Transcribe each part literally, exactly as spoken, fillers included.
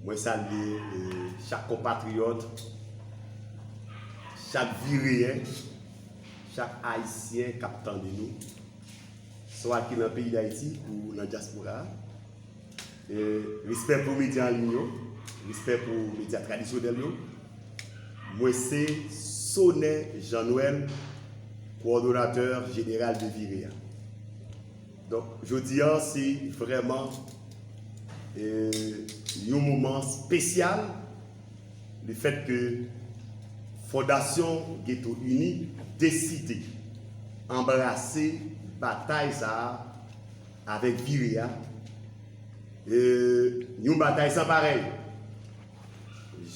Mwen salye eh, chak konpatriyòt, chak Vireyen, chak Ayisyen k ap tande nou, swa ki nan peyi Dayiti ou nan dyaspora. Eh, respè pou medya an liy yo, respè pou medya tradisyonèl yo. Mwen se Sonè Jean Noël, kowòdonatè jeneral de Vireya. Donk, jodi a, se vrèman eh, yon moman espesyal, lefèt ke Fondasyon Ghetto Uni deside anbrase batay sa a avèk Vireya, eh, yon batay san parèy.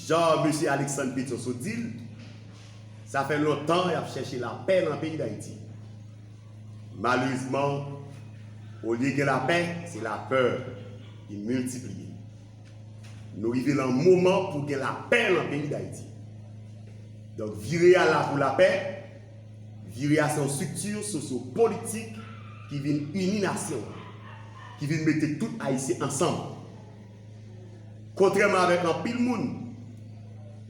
Jan mesye Alexandre Pétion sot di l, sa fè lontan y ap chèche lapè nan peyi Dayiti. Malerezman, olye gen lapè, se lapè ki miltipliye. Nou rive nan moman pou gen lapè nan peyi Dayiti. Donk, Vireya la pou lapè. Vireya se yon estrikti sosyopolitik ki vin ini nasyon an, ki vin mete tout Ayisyen ansanm. Kontrèman avèk anpil moun,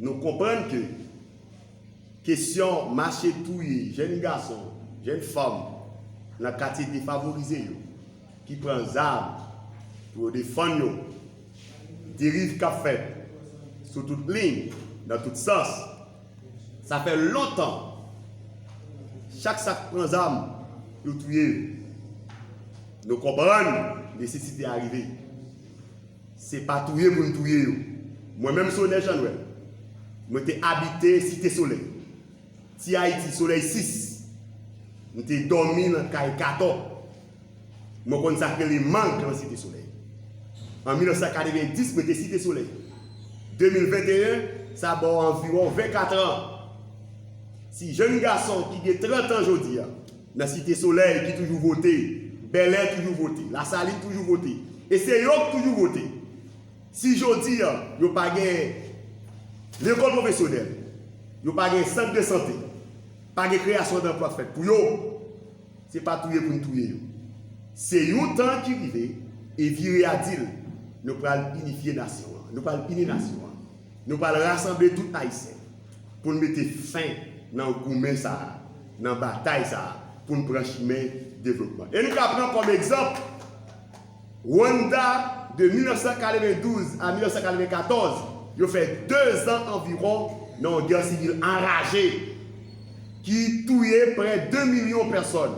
nou konprann ke kesyon mache touye jèn gason, jèn fanm nan katye defavorize yo, ki pran zam pou yo defann yo, deriv k ap fèt sou tout liy, nan tout sans. Sa fè lontan, chak sa k pran zam, yo touye yo. Nou konprann nesesite a rive. Se pa touye pou n touye yo. Mwen menm Sonè Jean Noël, mwen te abite Site Solèy. Ti Ayiti, Solèy sis. M te dòmi nan kay Katò. Mwen konn sa k rele mang nan Site Solèy. An mil nèf san katrevenndis, mwen te Site Solèy. De mil venteyen, sa ba w anviwon vennkat an. Si jèn gason ki gen trant an jodi a, nan Site Solèy ki toujou vote, Bèlè toujou vote, Lasalin toujou vote, e se yo k toujou vote. Si jodi a, yo pa gen lekòl pwofesyonèl, yo pa gen sant de sante, pa gen kreyasyon danplwa k fèt pou yo, se pa touye pou n touye yo. Se yon tan ki rive, e Vireya di l, nou pral inifye nasyon an, nou pral ini nasyon an, nou pral rasanble tout Ayisyen pou n mete fen nan goumen sa a, nan batay sa a, pou n pran chimen devlopman. E nou ka pran kòm egzanp, Rwanda, de mil nèf san katrevendouz a mil nèf san katrevenkatòz, yo fè dezan anviwon nan yon gè sivil anraje ki touye prè de milyon pèsòn.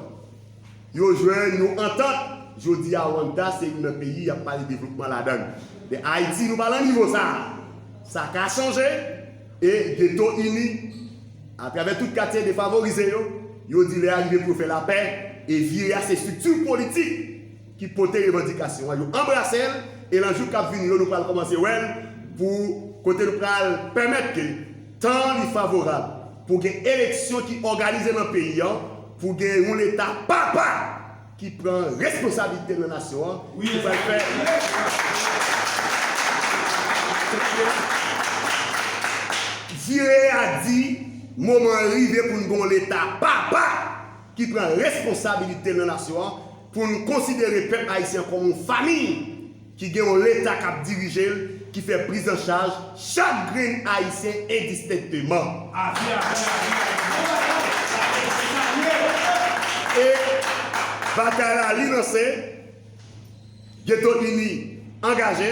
Yo jwenn yon antant. Jodi a, Rwanda se youn nan peyi y ap pale devlopman ladan l. Men Ayiti, nou pa nan nivo sa a. Sa ka chanje. E Geto Ini, atravè tout katye defavorize yo, yo di lè a rive pou yo fè lapè, e Vireya se estrikti politik ki pote revandikasyon an, yo anbrase l, e nan jou k ap vini yo, nou pral kòmanse wè l pou kote nou pral pèmèt ke tan li favorab pou gen eleksyon ki òganize nan peyi an, pou gen yon Leta papa ki pran responsablite nan nasyon an, ki pral fè. Vireya di, moman an rive pou n gen yon Leta papa ki pran responsabilite nan nasyon an, pou n konsidere pèp ayisyen an kòm yon fanmi ki gen yon Leta k ap dirije l, ki fè priz an chaj chak grenn Ayisyen endistenkteman. E batay la, li lanse, Geto Ini angaje,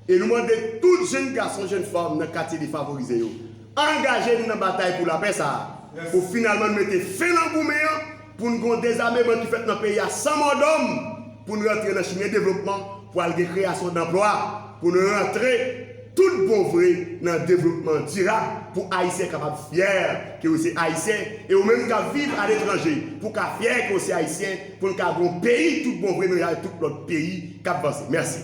e nou mande tout jèn gason, jèn fanm nan katye defavorize yo, angaje n nan batay pou lapè sa a, pou finalman n mete fen nan goumen an, pou n gen yon dezameman ki fèt nan peyi a san mòdòm, pou n rantre nan chimen devlopman, pou al gen kreyasyon danplwa, pou n rantre tout bon vre nan devlopman dirab, pou Ayisyen kapab fyè ke yo se Ayisyen, e ou menm k ap viv aletranje, pou w ka fyè ke w se Ayisyen, pou n ka gen yon peyi tout bon vre menm jan avèk tout lòt peyi k ap vanse. Mèsi.